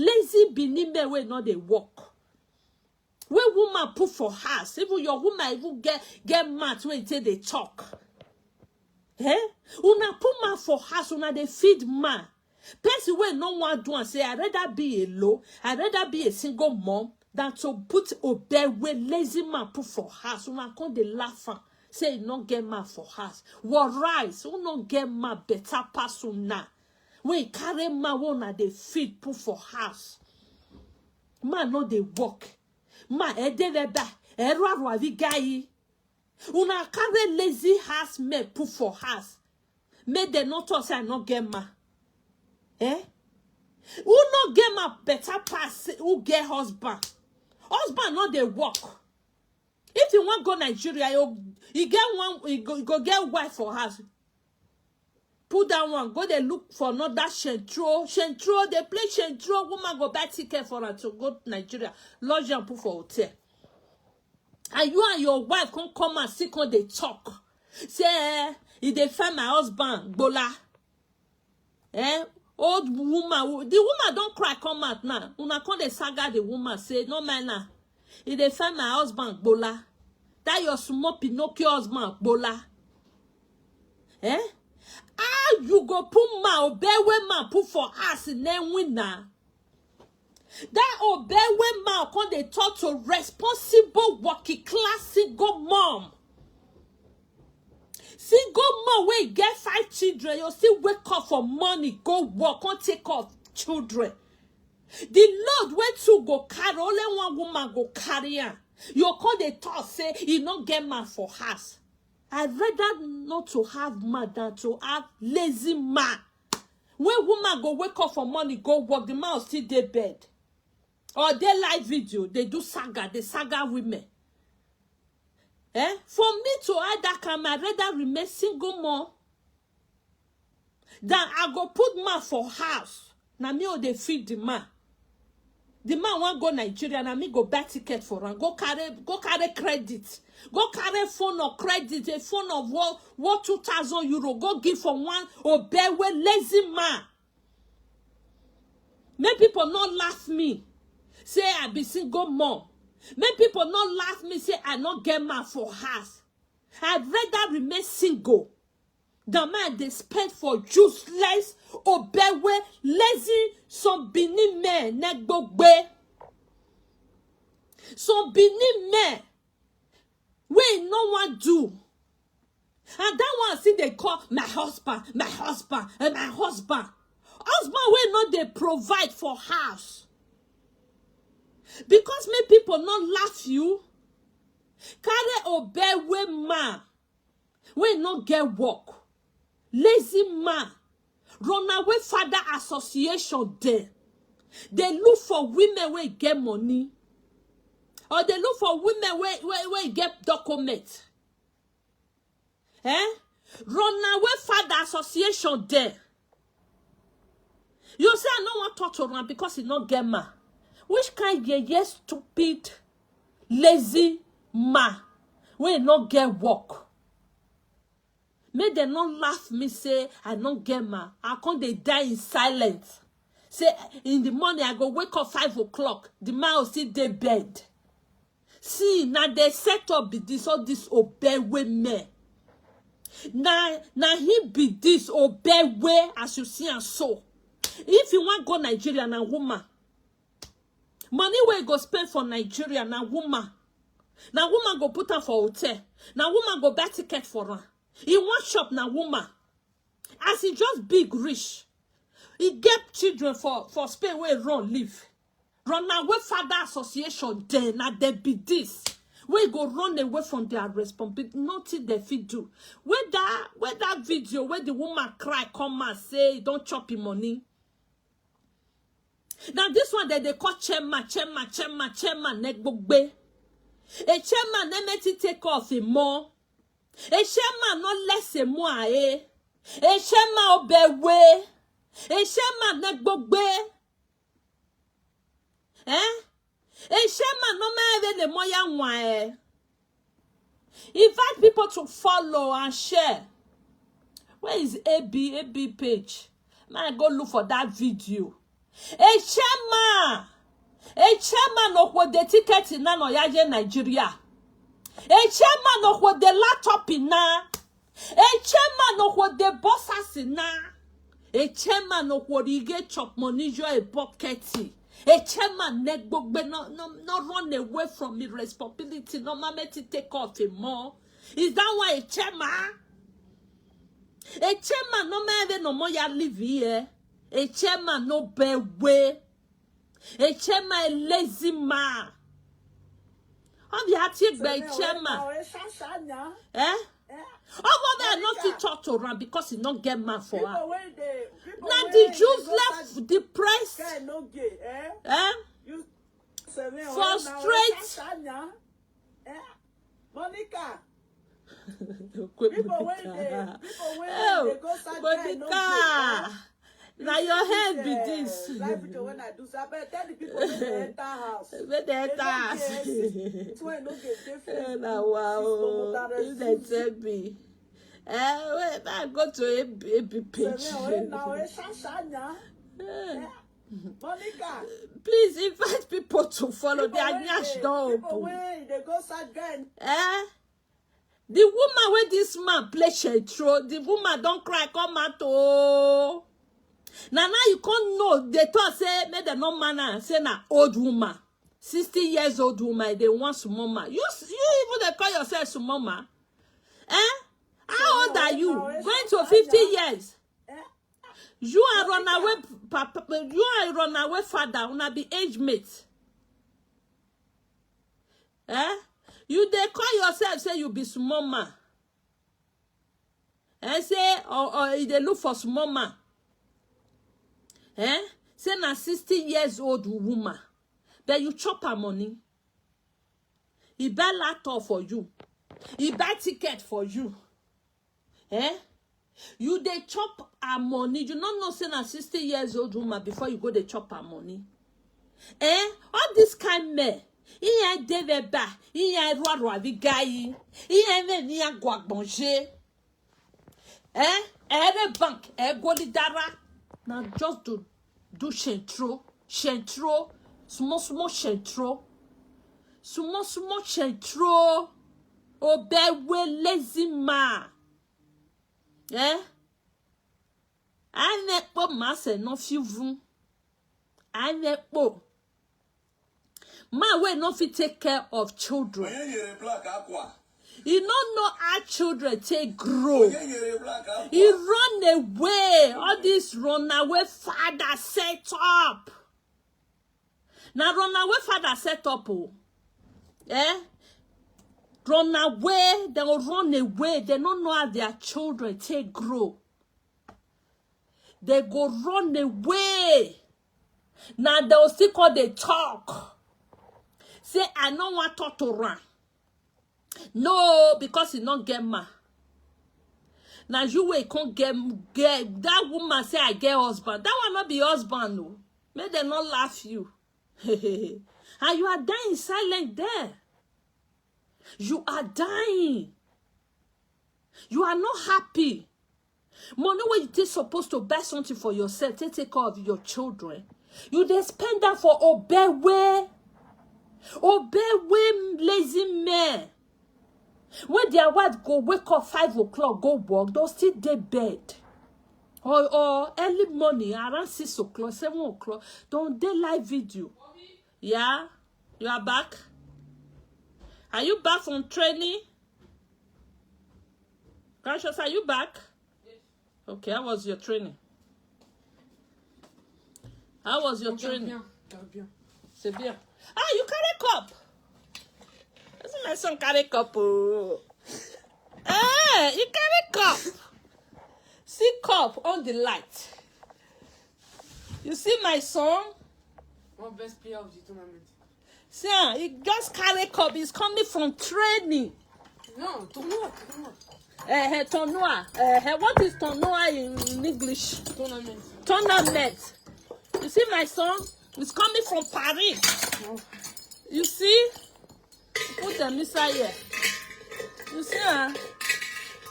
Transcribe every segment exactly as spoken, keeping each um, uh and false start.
Lazy Benin men wey no dey work. Wey woman put for house, even your woman even get get mouth wey take dey talk. Eh? Una put man for house, una dey feed man. Person wey no wan do am say, "I rather be alone, I rather be a single mom than to put obewe lazy man put for house." Una come dey laugh am say e no get man for house. What rice? Who no get man better pass una? Wey carry man wey una dey feed put for house. Man no dey work. Man e dey there, e raro avi guy. Una carry lazy house men put for house. Make dem no talk say I no get man. Eh? Who no get man better pass who get husband? Husband no dey work. If you wan go Nigeria, you, you get one, you go, you go get wife for house. Put that one, go dey look for another shentro. Shentro, dey play shentro. Woman go buy ticket for her to go Nigeria. Lodge and put for hotel. And you and your wife come come and still come dey talk. Say, eh, e dey find my husband, gbola. Eh? Old woman, wo- the woman don cry come out now. Una come dey saga the woman, say, "No mind na. E dey find my husband, gbola. That your small Pinocchio husband, gbola." Eh? How you go put man, obewe man, put for house in then win na? That obewe man come dey talk to responsible working class single mom. Single mom wey get five children, you still wake up for morning, go work, come take care of children. The load wey two go carry, only one woman go carry am. You come dey talk say e no get man for house. I rather not to have man than to have lazy man. When woman go wake up for morning, go work, the man will still dey bed. Or dey live video, dey do saga, dey saga women. Eh? For me to hide that camera, I rather remain single mom than I go put man for house. Na me o dey feed the man. The man wan go Nigeria, na me go buy ticket for am. Go carry, go carry credit. Go carry phone or credit, a phone of what, what two thousand euro. Go give for one obewe lazy man. Make people not laugh me. Say I be single mom. Make people not laugh me. Say I not get man for house. I'd rather remain single than man dey spend for useless, obewe, lazy, some Benin men, negbogbe. Some Benin men, wey no wan do. And that one still dey call my husband, my husband, and my husband. Husband wey no dey provide for house. Because make people no laugh you. Carry obewe man wey no get work. Lazy man. Runaway father association dem. Dey look for women wey get money. Or dey look for women wey, wey, wey get document. Eh? Runaway father association dem. You say I no wan talk to am because e no get man. Which kind yeye, stupid, lazy man wey no get work? Make dem no laugh me say I no get man. I come dey die in silence. Say in the morning I go wake up five o'clock. The man will still dey bed. See, na the setup be this, all this obewe men. Na, na he be this obewe as you see am so. If you wan go Nigeria, na woman. Money wey go spend for Nigeria, na woman. Na woman go put am for hotel. Na woman go buy ticket for am. E wan chop, na woman. As e just big reach, e get children for, for Spain wey run leave. Runaway father association dem, na dem be this. Wey go run away from their responsibility, nothing dem fit do. Wey that, wey that video wey the woman cry come out say e don chop him money. Na this one dem dey call chairman, chairman, chairman, chairman negbogbe. A chairman no make it take off him more. A chairman no less a more, eh? A chairman obewe. A chairman negbogbe. Eh? A chairman no make even the more young one, eh? Invite people to follow and share. Where is A B, A B page? May I go look for that video. A chairman A chairman of what the ticket in Nano Yaje Nigeria. A chairman of what the laptop in na. A chairman of what the bosses in na. A chairman of what he get chop money, you a bucket. A chairman neck bogbe no, no, no run away from the responsibility. No mama to take off him more. Is that why a chairman? A chairman no man no more ya live here. A chairman no bear way. A chairman a lazy man. How the hati by chairman? Eh? Over there, not to talk to run because he not get man for her. Now the Jews left the price. Eh? Frustrate. Monica. People wey dey, people wey dey go sad guy no dey, eh? Monica, na your head be this. Live video when I do so, abeg tell the people wey dey enter house. Wey dey enter house. Twelve no dey dey. Eh, na wow. If they tell me, eh, wait, I go to A B, A B page. Now, eh, Shashanya. Eh. Monica. Please invite people to follow. Their nyash don open. Eh? The woman wey this man play shetro, the woman don cry come out oh. Na now you come know they talk say make dem no man am, say na old woman, sixty years old woman, they want small man. You s- you even dey call yourself small man? Eh? How old are you? Going to fifty years. You are runaway papa. You are runaway father. Una be age mate. Eh? You dey call yourself say you be small man. Eh, say or, or you dey look for small man. Eh? Say na sixty years old woman. But you chop her money. He buy laptop for you. He buy ticket for you. Eh? You dey chop her money. You no know say na sixty years old woman before you go dey chop her money. Eh? All this kind men. Iye deve ba, iye rwarwa vigayi, iye me ni agwagbonje. Eh? Ere bank, e goli dara. Now just do do shentro, shentro, small small shentro, small small shentro. Obewe lazy man. Eh? Anekpo mase no fivun. Anekpo. Man wey no fit take care of children. He no know how children take grow. He run away. All this run away father set up. Now run away father set up. Oh. Eh? Run away. They will run away. They don't know how their children take grow. They go run away. Now they will still call the talk. Say, I no want talk to run. No, because he not get man. Now you will come get, get that woman say I get husband. That one not be husband, no. Make them not laugh you. And you are dying silent there. You are dying. You are not happy. Money wey you take supposed to buy something for yourself, take take care of your children. You dey spend that for obewe. Obewe lazy men. When their wife go wake up five o'clock, go work, they'll still dey bed. Or, or early morning, around six o'clock, seven o'clock, don't dey live video. Yeah? You are back? Are you back from training? Gracious, are you back? Okay, how was your training? How was your training? C'est bien. Ah, you carry cup. That's my son carry cup. Oh. Eh, you carry cup. See cup on the light. You see my son? One best player of the tournament. See, ah, he just carry cup. He's coming from training. No, tournoi, tournoi. Eh, eh, tournoi. Eh, eh, what is tournoi in, in English? Tournament. Tournament. You see my son? He's coming from Paris. No. You see? Put them inside here. You see, ah?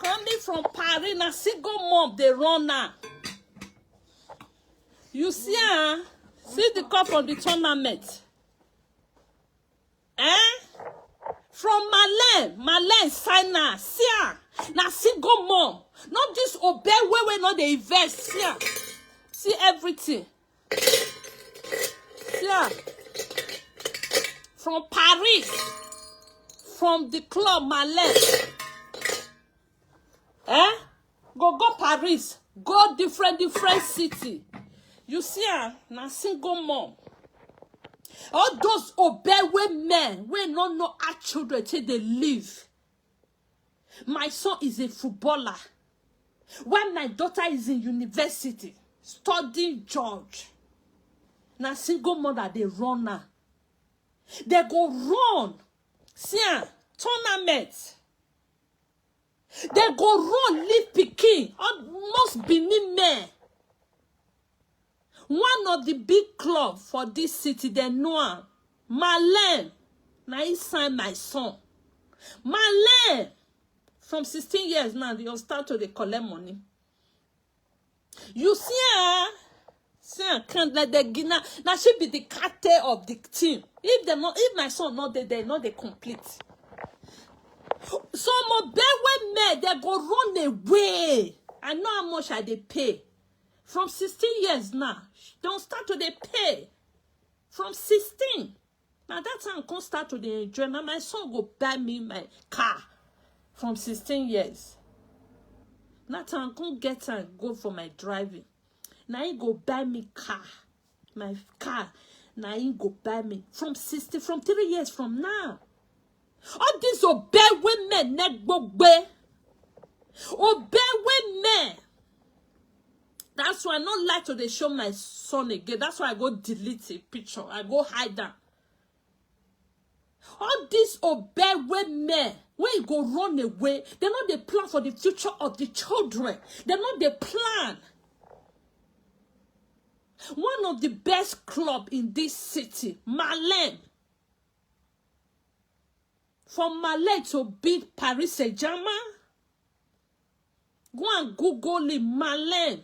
Coming from Paris, na single mom dey run now. You see, ah? See the call from the tournament. Eh? From Malen, Malen sign her. See her. Na single mom. Not this obey wey wey no dey invest. See her. See everything. See her. From Paris. From the club, Malen. Eh? Go go Paris. Go different different city. You see her, na single mom. All those obey women wey no know how children take dey live. My son is a footballer. When my daughter is in university, studying George, na single mother dey run her. They go run. See am, tournament. They go run leave pikin. Almost Benin men. One of the big club for this city, they know am. Malen, na he sign my son. Malen, from sixteen years now, they start to dey collect money. You see her, see her can't let the gina. Now she be the cartel of the team. If they not, if my son not there, they not they complete. Some of them wey men they go run away. I know how much I dey pay. From sixteen years now, don't start to dey pay. From sixteen. Now that time come start to dey enjoy. Now my son go buy me my car from sixteen years. That time come get and go for my driving. Now he go buy me car. My car. Now he go buy me from sixteen, from three years from now. All these obey women negbogbe. Obey women. That's why I not like to dey show my son again. That's why I go delete a picture. I go hide them. All these obey women, when you go run away, they know they plan for the future of the children. They know they plan. One of the best club in this city, Malen. From Malen to beat Paris Saint-Germain. Go and Google it, Malen.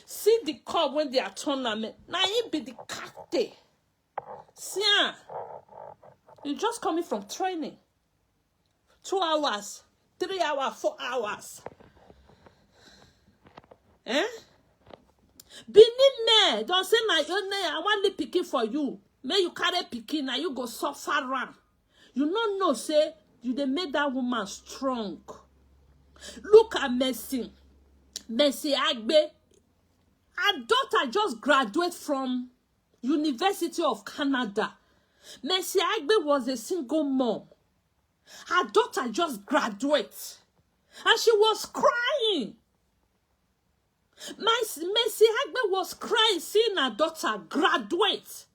See the club when they are tournament. Now he be the captain. See am. You just coming from training. Two hours, three hours, four hours. Eh? Benin men don't say my own name. I want the pikin for you. May you carry pikin, now you go suffer am. You no know say you dey make that woman strong. Look at Mercy. Mercy Agbe. Her daughter just graduate from University of Canada. Mercy Agbe was a single mom. Her daughter just graduate. And she was crying. My s- Mercy Agbe was crying seeing her daughter graduate.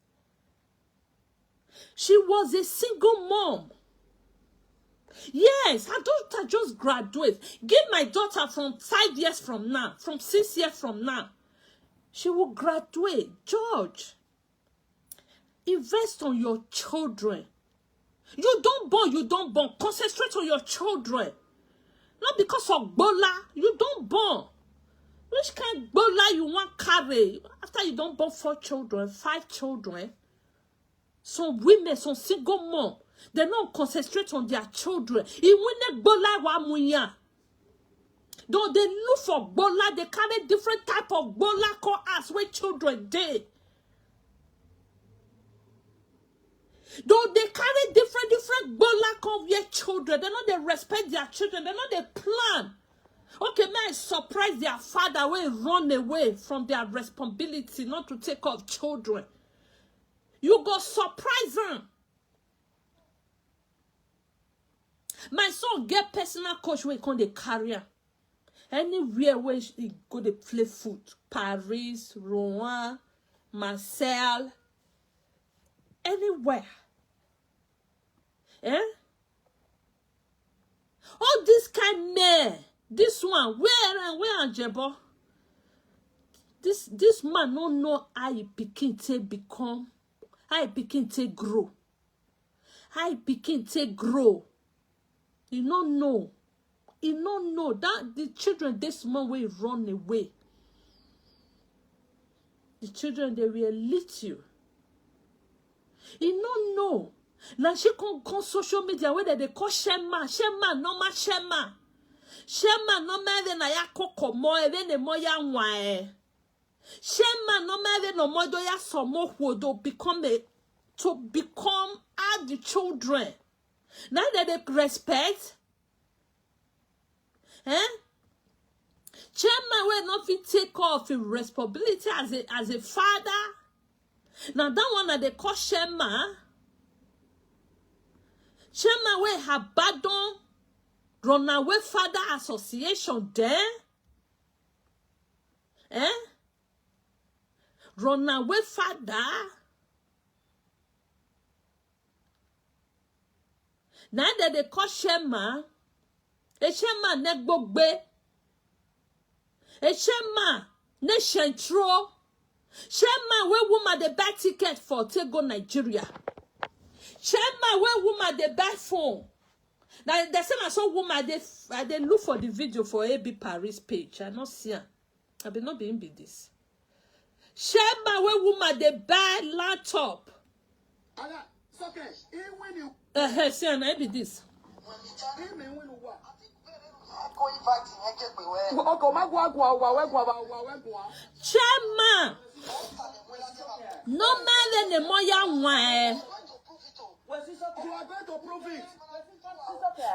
She was a single mom. Yes, her daughter just graduate. Give my daughter from five years from now, from six years from now. She will graduate. George, invest on your children. You don't born, you don't born. Concentrate on your children. Not because of Bola, you don't born. Which kind Bola you want carry after you don't born four children, five children? Some women, some single mom, they don't concentrate on their children. Iwine Bola wa muya. Though they look for Bola, they carry different type of Bola call us where children dey. Though they carry different different Bola come where children, they know they respect their children, they know they plan. Okay, may I surprise their father wey run away from their responsibility not to take care of children. You go surprise them. My son get personal coach wey come dey carry am. Anywhere where he go dey play foot, Paris, Rouen, Marseille, anywhere. Eh? All this kind men, this one, where and where and Jebo? This this man no know how he pikin take become, how he pikin take grow, how he pikin take grow. He no know. He no know that the children dey small wey run away. the children, they were little. He no know. Now she come come social media where they call Shema, Shema, normal Shema. Shema, normal then I coco more, then the more young wine. Shema, normal then no more do ya some more who do become a to become are the children. Now that they respect, eh? Chairman will not fit take off his responsibility as a as a father. Now that one that they call chairman. Chairman will abandon Runaway Father Association there. Eh? Runaway Father. Now that they call Shema, a Shema ne gbogbe, a Shema ne shentro, Shema where woman they buy ticket for take go Nigeria, Shema where woman they buy phone. Now they say na so woman they they look for the video for A B Paris page. I not see am. I be not be him be this. Shema where woman they buy laptop. Uh, hey, see, and I be this. Chairman, no man any more young wine.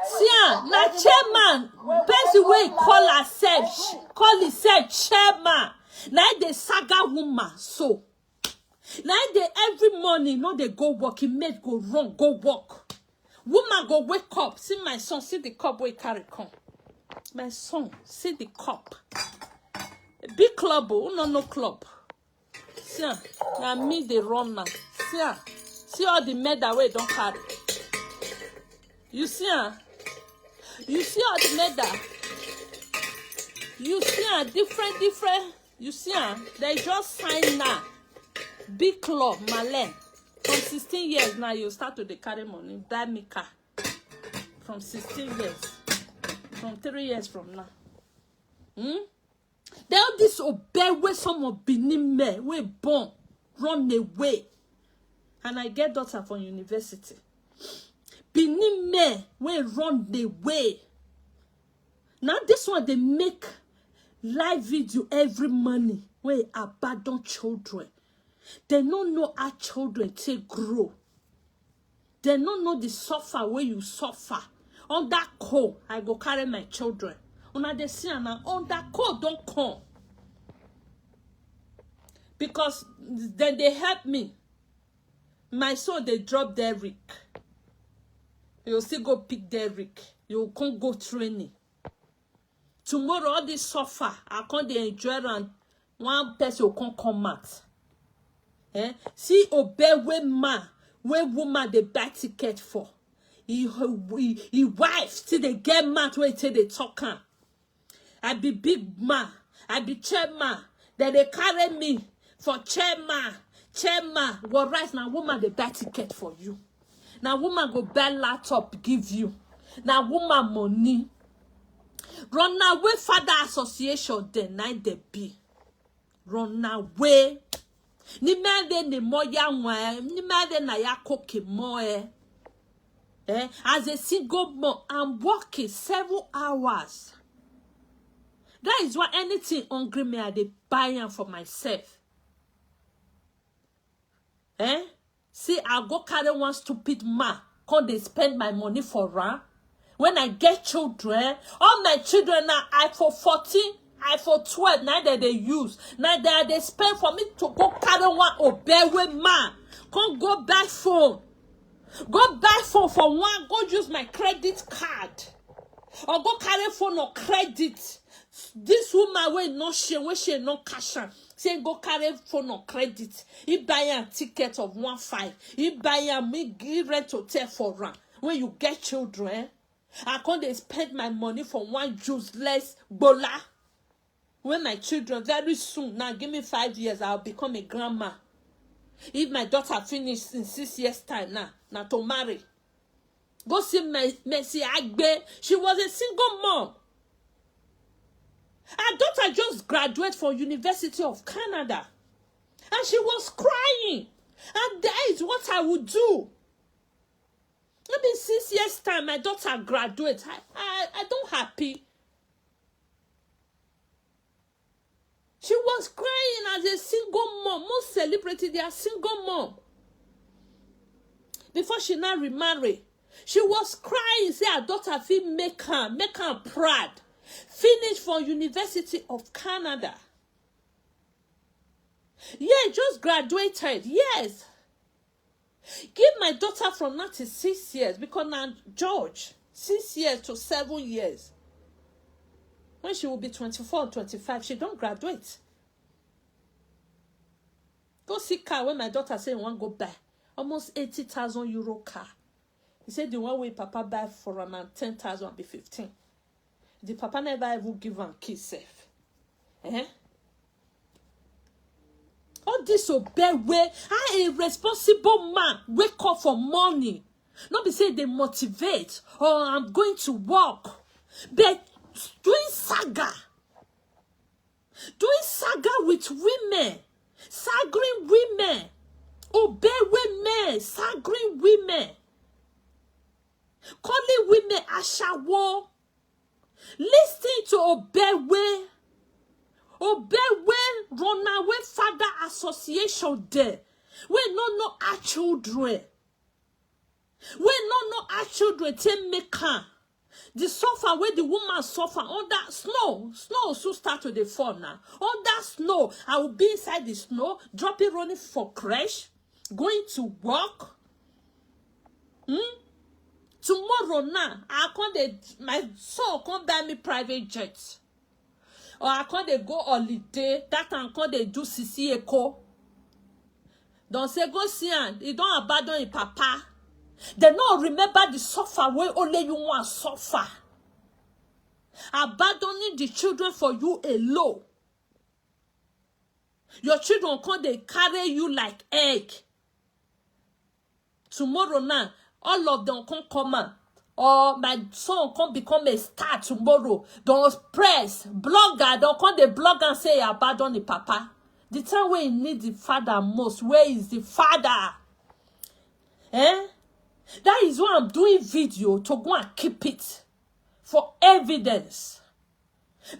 See, ah, na chairman, person wey call herself, call herself chairman. Na the saga woman so. Na dey every morning no dey go work, he made go run go work. Woman go wake up, see my son, see the cup wey carry come. My son, see the cup. Big club, oh, no no club. See am, na me dey run am. See am, see all the medal wey don carry. You see am, you see all the medal. You see am, different different. You see am, they just sign now. Big club, Malen. From sixteen years now, you start to dey carry money, buy me car. From sixteen years, from three years from now. Hmm? They all this obey where some of Benin men wey born run away. And I get daughter from university. Benin men wey run away. Now this one they make live video every morning wey abandon children. They no know how children take grow. They no know the suffer where you suffer. Under cold, I go carry my children. Una dey see am now, under cold don come. Because then they help me. My son dey drop Derrick. You still go pick Derrick. You can't go training. Tomorrow, all this suffer, I can't dey enjoy am. One person will come come out. Eh? See obey wey man, wey woman dey buy ticket for. He, he, he wife still dey get mouth wey take dey talk am. I be big man. I be chairman. Then they carry me for chairman. Chairman, what rice na woman dey buy ticket for you. Na woman go buy laptop give you. Na woman money. Run away father association then na dey be. Run away. Ni mende ni moya nwa, ni mende na ya koke mo eh. Eh, as a single mom, I'm working seven hours. That is why anything hungry me, I dey buy am for myself. Eh? See, I go carry one stupid man, come dey spend my money for am. When I get children, all my children na iPhone fourteen, iPhone twelve, na dem dey use. Na dem I dey spend for me to go carry one obewe man, come go buy phone. Go buy phone for one, go use my credit card. Or go carry phone on credit. This woman wey no shame, wey she no cash am. Say go carry phone on credit. He buy am ticket of one five. He buy am, he, he rent hotel for am. When you get children, I can't dey spend my money for one useless gbola. When my children, very soon, now give me five years, I'll become a grandma. If my daughter finish in six years' time now, now to marry. Go see Mer-, Mercy Agbe. She was a single mom. Her daughter just graduated from University of Canada. And she was crying. And that is what I would do. Maybe six years time, my daughter graduate. I, I, I don't happy. She was crying as a single mom. Most celebrities, they are single mom. Before she now remarry, she was crying, say her daughter fit make her, make her proud. Finish for University of Canada. Yeah, just graduated. Yes. Give my daughter from now to six years, because now George, six years to seven years. When she will be twenty-four or twenty-five, she don't graduate. Go see car when my daughter say you want go buy. Almost eighty thousand euro car. He said the one way papa buy for am na ten thousand be fifteen. The papa never even give am key safe. Eh? All this obey way, how a responsible man wake up for morning. Not be say they motivate or I'm going to work. But doing saga, doing saga with women, sagring women, obey women, sagring women, calling women ashawo. Listen to Obewe. Obewe, Runaway Father Association there. We no know our children. We no know our children take make am. The suffer where the woman suffer under snow. Snow soon start to dey fall now. Under snow, I will be inside the snow, dropping running for crash, going to work. Hmm? Tomorrow now, I come dey, my son come buy me private jet. Or I come dey go holiday, that time come dey do Sisi Eko. Don't say go see am, he don't abandon his papa. They no remember the suffer wey only you want suffer. Abandoning the children for you alone. Your children come dey carry you like egg. Tomorrow now, all of them come come out. Or my son come become a star tomorrow. Don't press. Blogger, don't come the blogger and say he abandon the papa. The time when he need the father most, where is the father? Eh? That is why I'm doing video to go and keep it for evidence.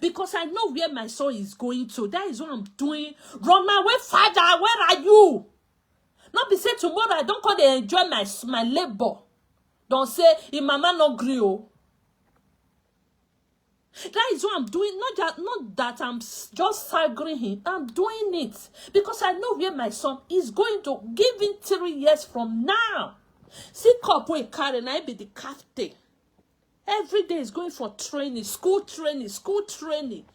Because I know where my son is going to. That is what I'm doing. Runaway Father, where are you? Not be say tomorrow I don't come dey enjoy my, my labor. Don't say, "Him mama no gree o." That is what I'm doing. Not that, not that I'm s- just staggering him. I'm doing it because I know where my son is going to. Give him three years from now. See cup wey he carry, na him be the captain. Every day is going for training, school training, school training.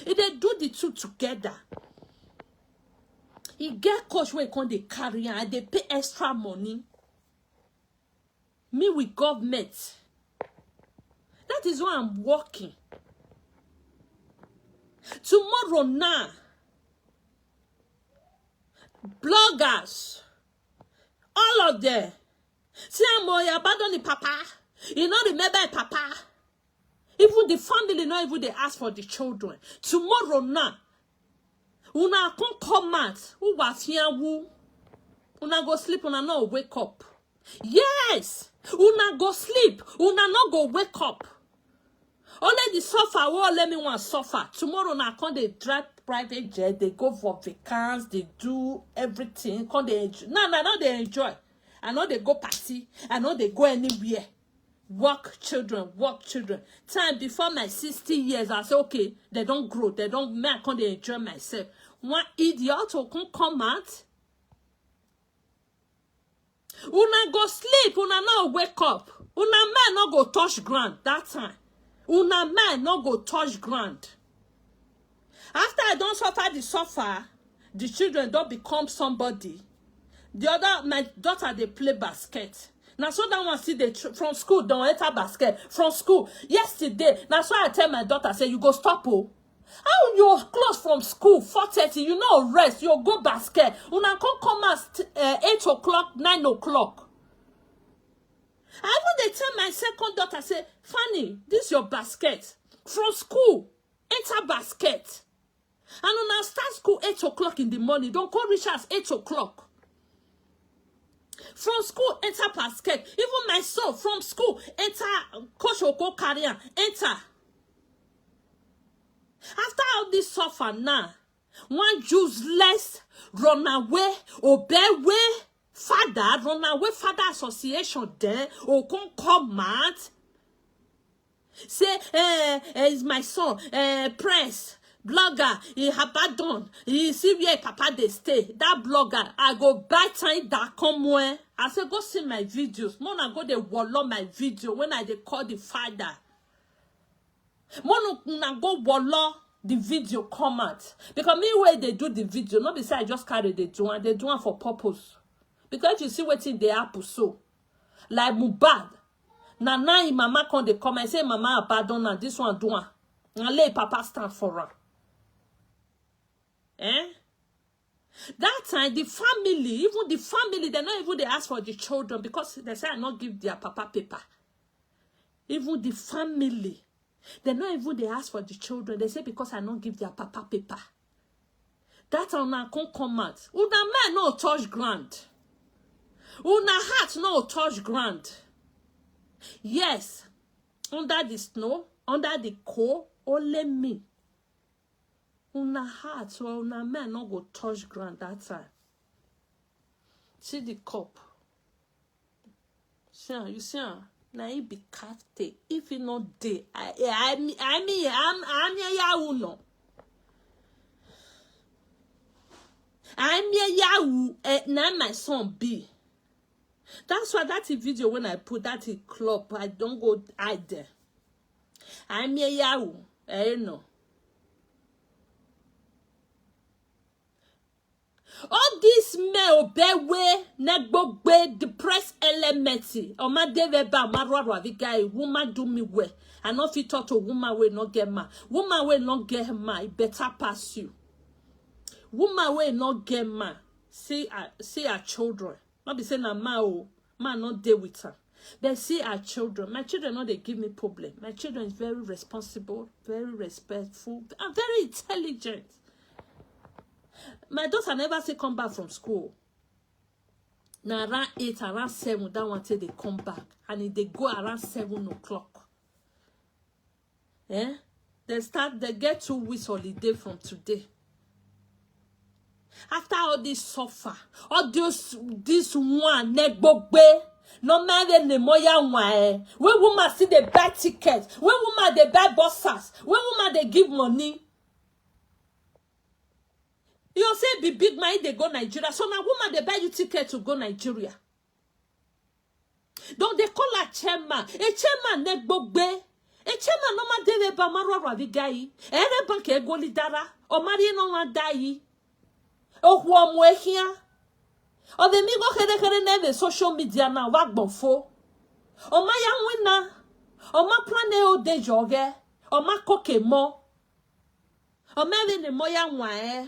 If they do the two together, he get coach wey come dey carry am, and they pay extra money. Me with government. That is why I'm working. Tomorrow now, bloggers, all of them. See, I'm abandon the papa. You know, remember papa. Even the family not even they ask for the children. Tomorrow now, una come come out. Who was here? Who? Una go sleep. Una no wake up. Yes, una go sleep. Una no go wake up. Only the suffer wey let me want suffer. Tomorrow na come dey drive private jet, they go for vacances, they do everything. Come they enjoy. No, no, no, they enjoy. I know they go party. I know they go anywhere. Work children, work children. Time before my sixty years, I say, okay, they don't grow, they don't make, I come they enjoy myself. One idiot will come come out. Una go sleep, una no wake up. Una men no go touch ground that time. Una men no go touch ground. After I don't suffer the suffer, the children don't become somebody. The other, my daughter, they play basket. Now so that one see they tr- from school don't enter basket from school yesterday. Now so I tell my daughter say you go stop oh. How you close from school four thirty? You know rest. You go basket. Una come come at uh, eight o'clock, nine o'clock. I even dey tell my second daughter say, Fanny, this your basket from school. Enter basket. And una start school eight o'clock in the morning, don come reach house eight o'clock. From school enter Pasquet. Even my son from school enter Koshoko carry am enter. After all this suffer now, one useless runaway, obey way father, runaway father association, then o come come out. Say, eh, eh, is my son, eh, press, blogger, he abandon, he see where papa dey stay. That blogger, I go buy time that come when. I say, go see my videos. Mona go dey wallow my video when I dey call the father. Mona go wallow the video come out. Because me wey dey do the video, no be say I just carry dey do am, dey do am for purpose. Because you see wetin dey happen so. Like Mohbad. Na now him mama come dey come and say mama abandon am, this one do am. Na lay papa stand for am. Eh? That time, the family, even the family, they not even dey ask for the children because they say I not give their papa paper. Even the family, they not even dey ask for the children. They say because I not give their papa paper. That time una come come out. Una mind no touch ground. Una heart no touch ground. Yes, under the snow, under the cold, only me. Una heart or una mind no go touch ground that time. See the cup. See am, you see am? Na him be captain. If he no dey, I, I, I, I mean, I'm, I'm a yahoo no. I'm a yahoo. Eh, na my son be. That's why that video when I put that in club, I don't go hide there. I'm a yahoo. Eh, no. All this men obey way, negbogbe, depressed element. Oma deve ba marwa ravigai, woman do me well. I no fit talk to woman wey no get man. Woman wey no get man, e better pass you. Woman wey no get man, see her, see her children. No be say na man o, man no dey with her. But see her children. My children no dey give me problem. My children is very responsible, very respectful, and very intelligent. My daughter never say come back from school. Na around eight, around seven, that one take dey come back, and e dey go around seven o'clock. Eh? They start, they get two weeks holiday from today. After all this suffer, all this, this one, negbogbe, no matter the moya one, eh? When woman see they buy tickets, when woman they buy buses, when woman they give money. You say be big man, they go Nigeria. So now woman they buy you ticket to go Nigeria. Don dey call her chairman. A chairman negbogbe. A chairman no ma dere ba marwa ravigai. Ere bank egoli dara. O mari no ma dai. O huomo ehia. O de mi go kere kere na the social media na wa gbonfo. O ma ya wina. O ma plan e o de joge. O ma koke mo. O ma ve ne mo ya wa eh.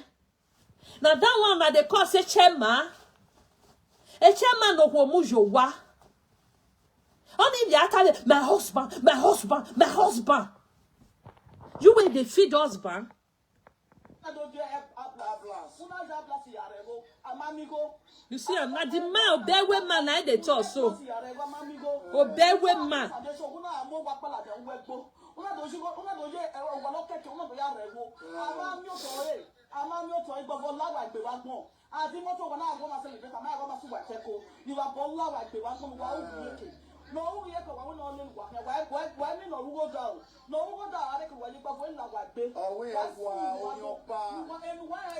Na that one na dey call say chairman. A chairman no go move your wa. Only the other day, my husband, my husband, my husband. You wey dey feed husband. You see am, na the man, obewe man, na dey talk so. Obewe man. Ama mi oto igbo vo lawa igbe wa gbon. Adi moto wa na agwo ma se libe ka ma agwo ma su wa teko. Ni wa bo lawa igbe wa gbon wa u yeke. No u yeke wa na ole wa wa wa wa mi no u go da o. No u go da are ke wa ni gba vo lawa igbe. Owe wa o ni opa.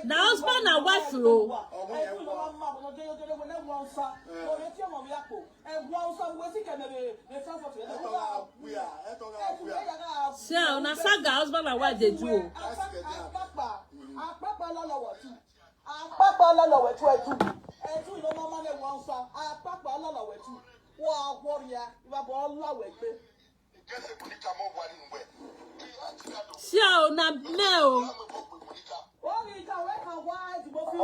Na husband and wife o. Owe wa ma bo no je yo je we na won sa. O ye ti mo mi apo. E wa o sa we si ke me be. E fa fo ti. Eto ga buya, eto ga buya. See, na saga husband and wife dey do o. Akpakpa lọlọwọ tu. Akpakpa lọlọwọ tu ẹtu. Ẹtu ìlú ọmọ ọmọ lè wọ́n sọ. Akpakpa lọlọwọ tu. Wọ́n á wọ́ọ̀rì ya. Ìbá bọ̀ ọ́ lọ́wọ́ ẹgbẹ́. See how na me o. Ó rí ìjà wẹ́ kan wá ìdìbò fi. Ẹ,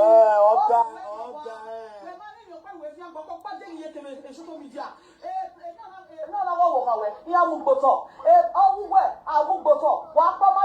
ọ̀gá, ọ̀gá, ẹ. Ẹ má ní ìyọ̀pẹ̀ ìwé fi àgbọ̀kọ̀ pàdé ìyẹn tẹ̀lé social media. Ẹ, ẹ, náà, ẹ, náà lọ́wọ́ wò kàwé. Ìyá mú gbòtọ̀. Ẹ, ọwúwẹ̀, àwúgbòtọ̀. Wà á pọ́ mọ́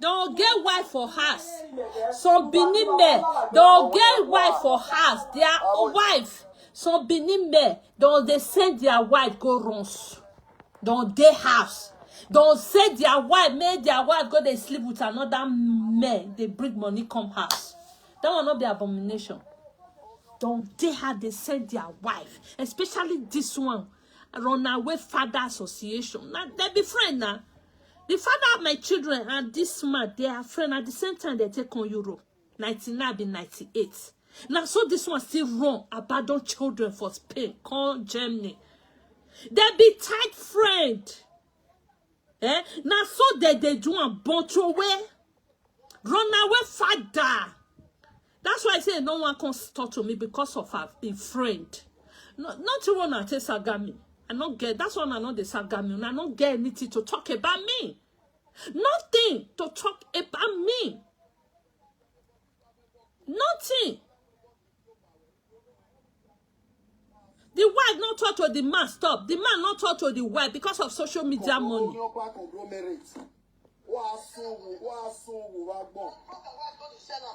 Dem get wife for house. Some Benin men, dem get wife for house. Their wife, some Benin men, dem dey send their wife go runs. Dem dey house. Dem send their wife, make their wife go dey sleep with another men. Dey bring money come house. That one no be abomination? Dem dey house, dey send their wife, especially this one, Runaway Father Association. Na dem be friend na. The father of my children and this man, they are friend. At the same time, they take on Europe. Ninety-nine be ninety-eight. Na so this one still run, abandon children for Spain, come Germany. They be tight friend. Eh? Na so they dey do am, but away. Runaway father. That's why I say no one come talk to me because of her, a friend. No, not you wanna take saga me. I no get. That's why I no dey saga me. I no get anything to talk about me. Nothing to talk about me. Nothing. The wife no talk to the man. Stop. The man no talk to the wife because of social media money. Wa sun wu, wa sun wu wa gbọn.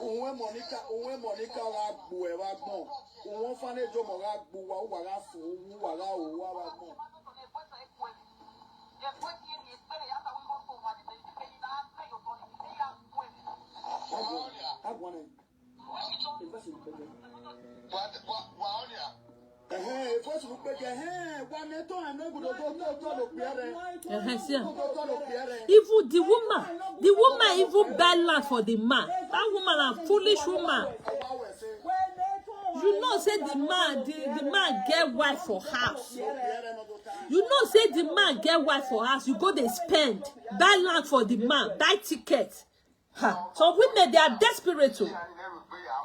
Uwe Monica, uwe Monica wa gbu ẹ wa gbọn. Uwe Fanejo mo wa gbu wa, wa ga sun wu, wa ga o wa wa gbọn. Agwọ, agwọ ne. Ehe, see am. Even the woman, the woman even buy land for the man. That woman a foolish woman. You know say the man, the, the man get wife for house. You know say the man get wife for house. You go dey spend, buy land for the man, buy ticket. Ha. Some women, they are desperate. Oh.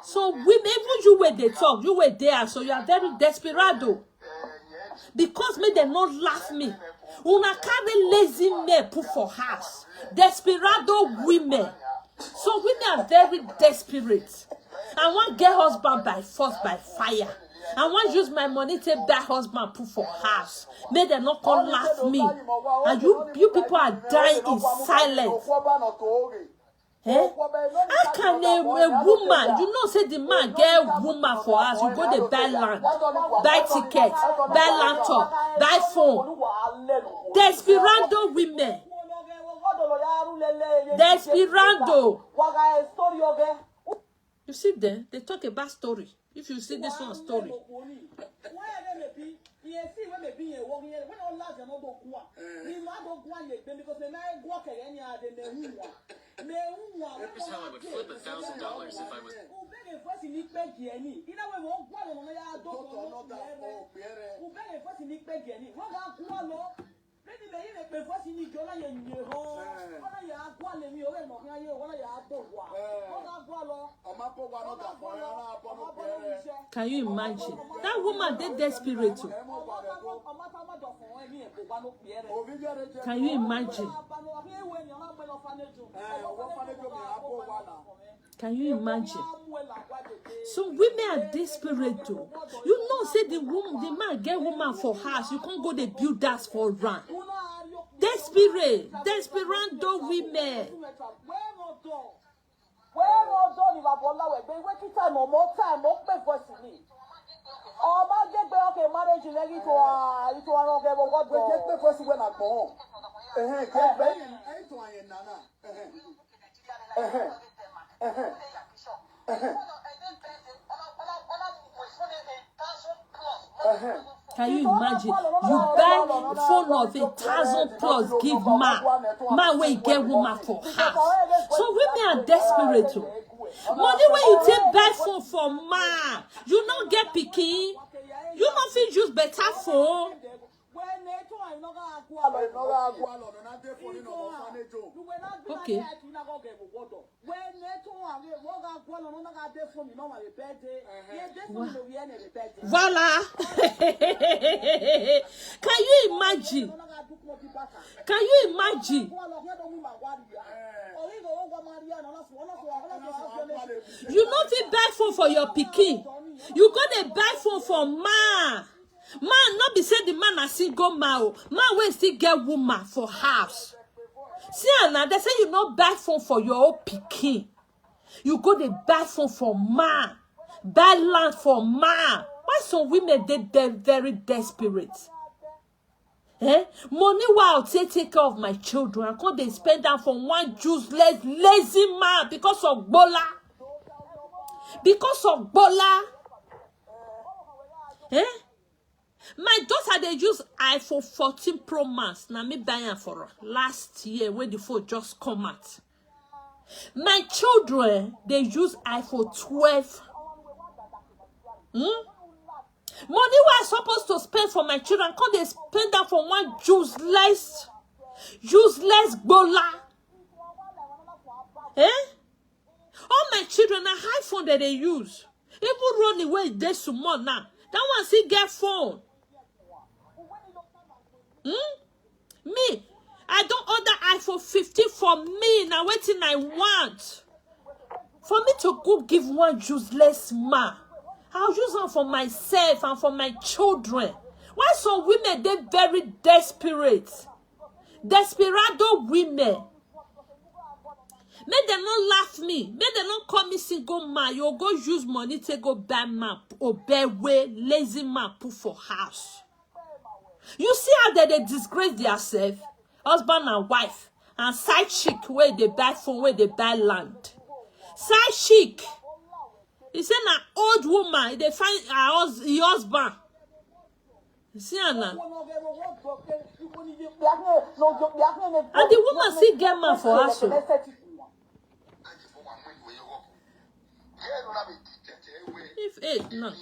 So women, even you where they talk, you were there, so you are very desperado. Because me, they not laugh me. Una carry lazy men put for house. Desperado women. So women are very desperate. I want get husband by force, by fire. I want use my money to buy husband put for house. May they not come laugh me. And you, you people are dying in silence. Eh? How can a, a woman, you know, say the man get woman for us, you go dey buy land, buy ticket, buy laptop, buy phone. Desperado women. Desperado. You see them, they talk about story. If you see this one story. Every time I would flip a thousand dollars if I was. Can you imagine? That woman dey desperate. Oh. Can you imagine? Can you imagine? Some women are desperate too. You know, say the woman, the man get woman for house. You can't go dey build house for run. Desperate, desperado women. Wee rụ ọdọ ni baba ọla wee gbe iwe kita mo mo time mo pe voice ni. Ọma gbe gbe okay marriage na gi to a ito aran ge bo gbọdọ. Wee gbe voice we na gbọn. Ehe, gbe gbe. Ehe, ehe, ehe. Can you imagine? You buy phone of a thousand plus, give man. Man wey get woman for house. So women are desperate. Oh. Money wey you take buy phone for man, you no get pikin. You no fit use better phone. Okay. Voila. Can you imagine? Can you imagine? You no fit buy phone for your pikin. You go dey buy phone for man. Man, no be say the man na single man o. Man wey still get woman for house. See am na, they say you no buy phone for your own pikin. You go dey buy phone for man, buy land for man. Why some women dey dey very desperate? Eh? Money wey I take take care of my children, I come dey spend am for one useless lazy man because of gbola. Because of gbola. Eh? My daughter dey use iPhone fourteen Pro Max. Na me buy am for her last year when the phone just come out. My children dey use iPhone twelve. Hmm? Money wey I suppose to spend for my children, come dey spend am for one useless, useless gbola. Eh? All my children na iPhone dem dey use. Even Ronnie wey dey small now, that one still get phone. Hmm? Me, I don order iPhone fifteen for me. Na wetin I want. For me to go give one useless man, I'll use am for myself and for my children. Why some women dey very desperate? Desperado women. Make dem no laugh me. Make dem no call me single man. You go use money to go buy man, obey way, lazy man put for house. You see how they, they disgrace themselves, husband and wife, and side chick where they buy phone, where they buy land. Side chick, he say na old woman, they find her hus- her husband. You see her now. And the woman still get man for house. Oh. If eight now.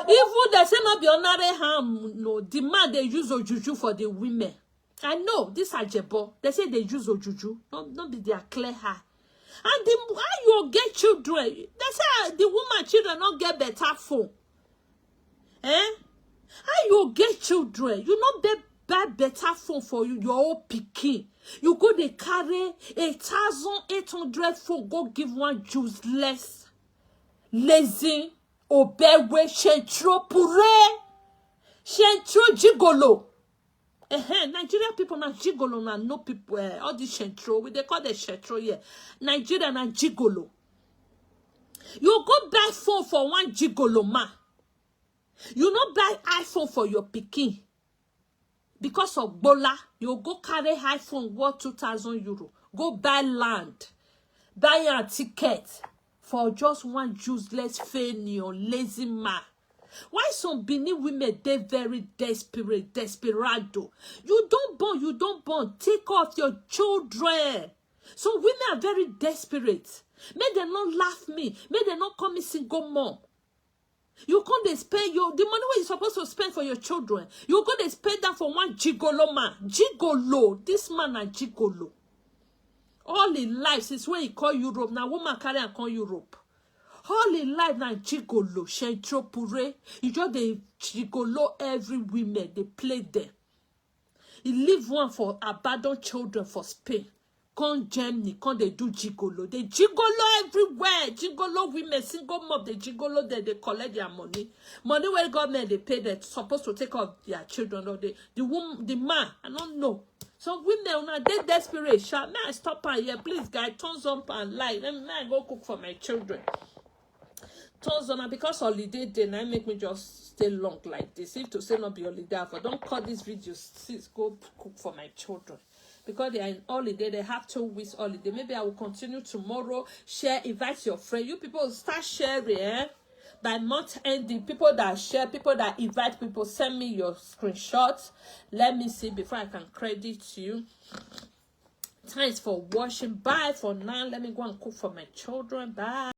Even they say not be ordinary harm, no. The man they use ojuju for the women. I know this ajebo. They say they use ojuju. No, no be their clear eye. And the how you get children? They say the woman children not get better phone. Eh? How you get children? You not be buy better phone for you, your own pikin. You go they carry a thousand eight hundred phone, go give one useless, lazy, obewe, shentro pure, shentro gigolo. Eh, Nigeria people na gigolo na no people. Eh, all this shentro, we they call the shentro here. Nigeria na gigolo. You go buy phone for one gigolo man. You no buy iPhone for your pikin. Because of gbola, you go carry iPhone worth two thousand euro, go buy land, buy a ticket for just one useless failure, lazy man. Why some Benin women they very desperate, desperado? You don't born, you don't born. Take off your children. Some women are very desperate. Make them not laugh me. Make them not call me single mom. You come they spend your the money where you supposed to spend for your children. You go they spend that for one gigolo man. Gigolo. This man a gigolo. All in life, since when he call Europe, now woman carry and call Europe. All in life now gigolo, shentro pure. You just they gigolo every women, they play them. He leave one for abandoned children for Spain. Come Germany, come they do gigolo. They gigolo everywhere. Gigolo women, single mom, they gigolo there, they collect their money. Money where government they pay, they're supposed to take off their children. Or they, the woman, the man, I don't know. Some women now they desperate. Shall may I stop her here? Please, guys, thumbs up and like. Let me may I go cook for my children. Thumbs up, and because holiday day, now make me just stay long like this. If to say not be holiday, I for don't cut this video. Sis, go cook for my children. Because they are in holiday, they have two weeks holiday. Maybe I will continue tomorrow. Share, invite your friend. You people start sharing, eh? By month ending, people that share, people that invite people, send me your screenshots. Let me see before I can credit you. Thanks for watching. Bye for now. Let me go and cook for my children. Bye.